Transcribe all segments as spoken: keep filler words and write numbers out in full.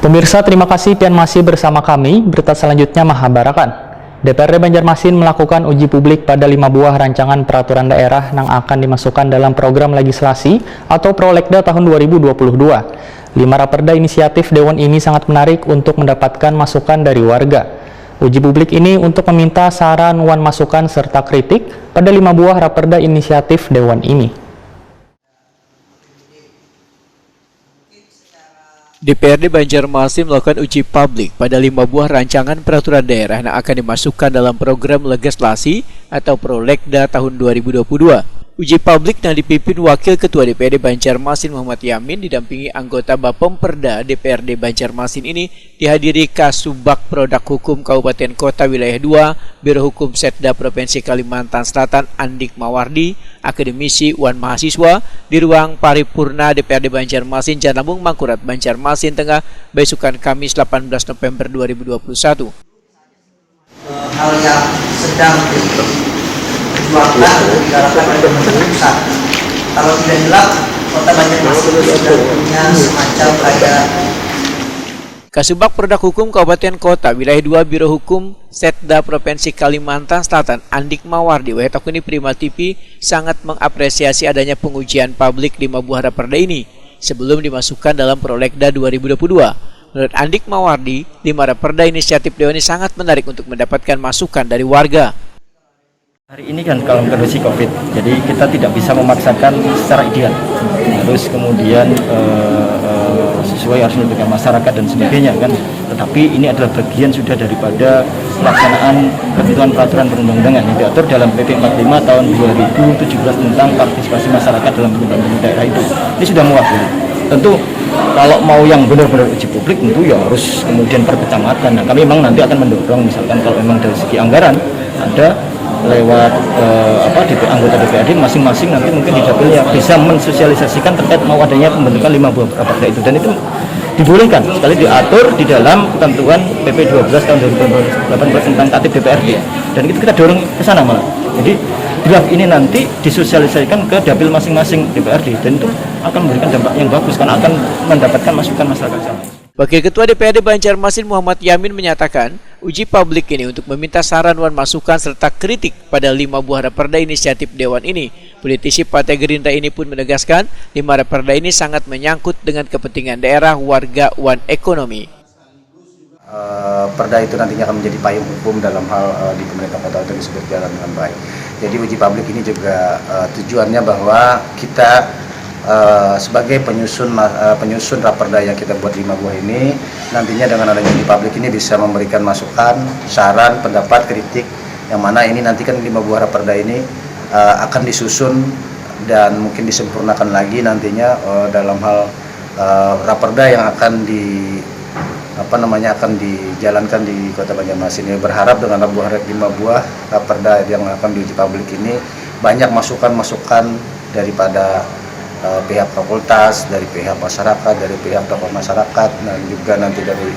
Pemirsa, terima kasih pian masih bersama kami. Berita selanjutnya mahabarakan. D P R D Banjarmasin melakukan uji publik pada lima buah rancangan peraturan daerah yang akan dimasukkan dalam program legislasi atau Prolegda tahun dua ribu dua puluh dua. Lima raperda inisiatif Dewan ini sangat menarik untuk mendapatkan masukan dari warga. Uji publik ini untuk meminta saran wan masukan serta kritik pada lima buah raperda inisiatif Dewan ini. D P R D Banjarmasin melakukan uji publik pada lima buah rancangan peraturan daerah yang akan dimasukkan dalam program legislasi atau Prolegda tahun dua ribu dua puluh dua. Uji publik yang dipimpin Wakil Ketua D P R D Banjarmasin Muhammad Yamin didampingi anggota Bapemperda D P R D Banjarmasin ini dihadiri Kasubag Produk Hukum Kabupaten Kota Wilayah dua, Biro Hukum Setda Provinsi Kalimantan Selatan Andik Mawardi, akademisi, wan mahasiswa di ruang paripurna D P R D Banjarmasin Jalan Lambung Mangkurat, Banjarmasin Tengah, baisukan Kamis delapan belas November dua ribu dua puluh satu. Hal yang sedang diperjuangkan dan digalakkan oleh pemerintah pusat. Kalau tidak gelap, kota Banjarmasin sudah punya semacam kayak Kasubag Produk Hukum Kabupaten Kota Wilayah dua Biro Hukum Setda Provinsi Kalimantan Selatan Andik Mawardi wayah takuni Prima T V sangat mengapresiasi adanya pengujian publik lima buah raperda ini sebelum dimasukkan dalam Prolegda dua ribu dua puluh dua. Menurut Andik Mawardi, lima raperda inisiatif Dewan ini sangat menarik untuk mendapatkan masukan dari warga. Hari ini kan dalam kondisi covid, jadi kita tidak bisa memaksakan secara ideal, harus kemudian eh, eh, sesuai harus diberikan masyarakat dan sebagainya kan. Tetapi ini adalah bagian sudah daripada pelaksanaan ketentuan peraturan perundang-undangan yang diatur dalam P P empat puluh lima tahun dua ribu tujuh belas tentang partisipasi masyarakat dalam pemerintahan daerah itu. Ini sudah mewakili. Tentu kalau mau yang benar-benar uji publik tentu ya harus kemudian per kecamatan. Nah, kami memang nanti akan mendorong misalkan kalau memang dari segi anggaran ada lewat eh, apa DP, anggota D P R D masing-masing nanti mungkin di dapilnya bisa mensosialisasikan terkait mau adanya pembentukan lima buah raperda itu dan itu dibolehkan sekali diatur di dalam ketentuan P P dua belas tahun dua ribu delapan belas tentang tatip D P R D dan itu kita dorong ke sana malah. Jadi draft ini nanti disosialisasikan ke dapil masing-masing D P R D dan itu akan memberikan dampak yang bagus karena akan mendapatkan masukan masyarakat sana. Wakil Ketua D P R D Banjarmasin Muhammad Yamin menyatakan, uji publik ini untuk meminta saran wan masukan serta kritik pada lima buah raperda inisiatif Dewan ini. Politisi Partai Gerindra ini pun menegaskan, lima raperda ini sangat menyangkut dengan kepentingan daerah, warga, wan ekonomi. Eh, perda itu nantinya akan menjadi payung hukum dalam hal eh, di pemerintah kota untuk bisa berjalan dengan baik. Jadi uji publik ini juga eh, tujuannya bahwa kita eh, sebagai penyusun ma- eh, penyusun raperda yang kita buat lima buah ini nantinya dengan adanya uji publik ini bisa memberikan masukan, saran, pendapat, kritik yang mana ini nanti kan lima buah raperda ini eh, akan disusun dan mungkin disempurnakan lagi nantinya eh, dalam hal eh, raperda yang akan di apa namanya akan dijalankan di Kota Banjarmasin ini berharap dengan buah lima buah raperda yang akan diuji publik ini banyak masukan-masukan daripada eh, pihak fakultas, dari pihak masyarakat, dari pihak tokoh masyarakat dan juga nanti dari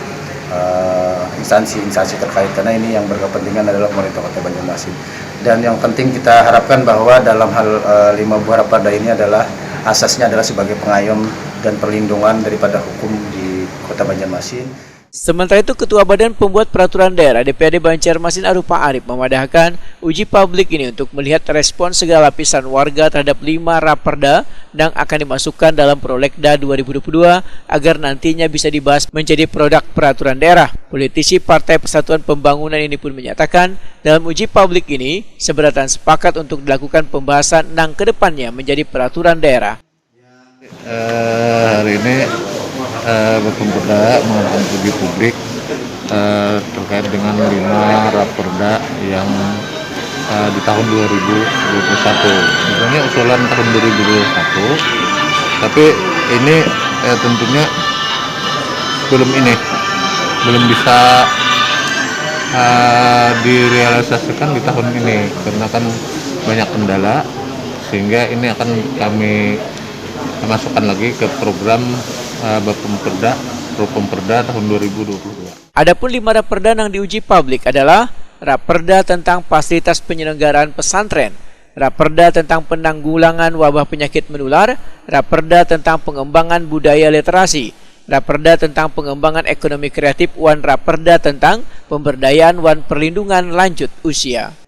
eh, instansi-instansi terkait karena ini yang berkepentingan adalah pemerintah Kota Banjarmasin. Dan yang penting kita harapkan bahwa dalam hal eh, lima buah raperda ini adalah asasnya adalah sebagai pengayom dan perlindungan daripada hukum di Kota Banjarmasin. Sementara itu, Ketua Badan Pembuat Peraturan Daerah D P R D Banjarmasin Arupa Arif memadahkan uji publik ini untuk melihat respon segala lapisan warga terhadap lima raperda yang akan dimasukkan dalam Prolegda dua ribu dua puluh dua agar nantinya bisa dibahas menjadi produk peraturan daerah. Politisi Partai Persatuan Pembangunan ini pun menyatakan dalam uji publik ini seberatan sepakat untuk dilakukan pembahasan nang kedepannya menjadi peraturan daerah. Eh, hari ini eh, Bapemperda mengadakan uji publik eh, terkait dengan lima raperda yang eh, di tahun dua ribu dua puluh satu. Sebenarnya usulan tahun dua ribu dua puluh satu, tapi ini eh, tentunya belum ini, belum bisa eh, direalisasikan di tahun ini karena kan banyak kendala, sehingga ini akan kami masukkan lagi ke program eh, Bapemperda, Propemperda tahun dua ribu dua puluh dua. Adapun lima raperda yang diuji publik adalah raperda tentang fasilitas penyelenggaraan pesantren, raperda tentang penanggulangan wabah penyakit menular, raperda tentang pengembangan budaya literasi, Raperda tentang pengembangan ekonomi kreatif wan Raperda tentang pemberdayaan wan perlindungan lanjut usia.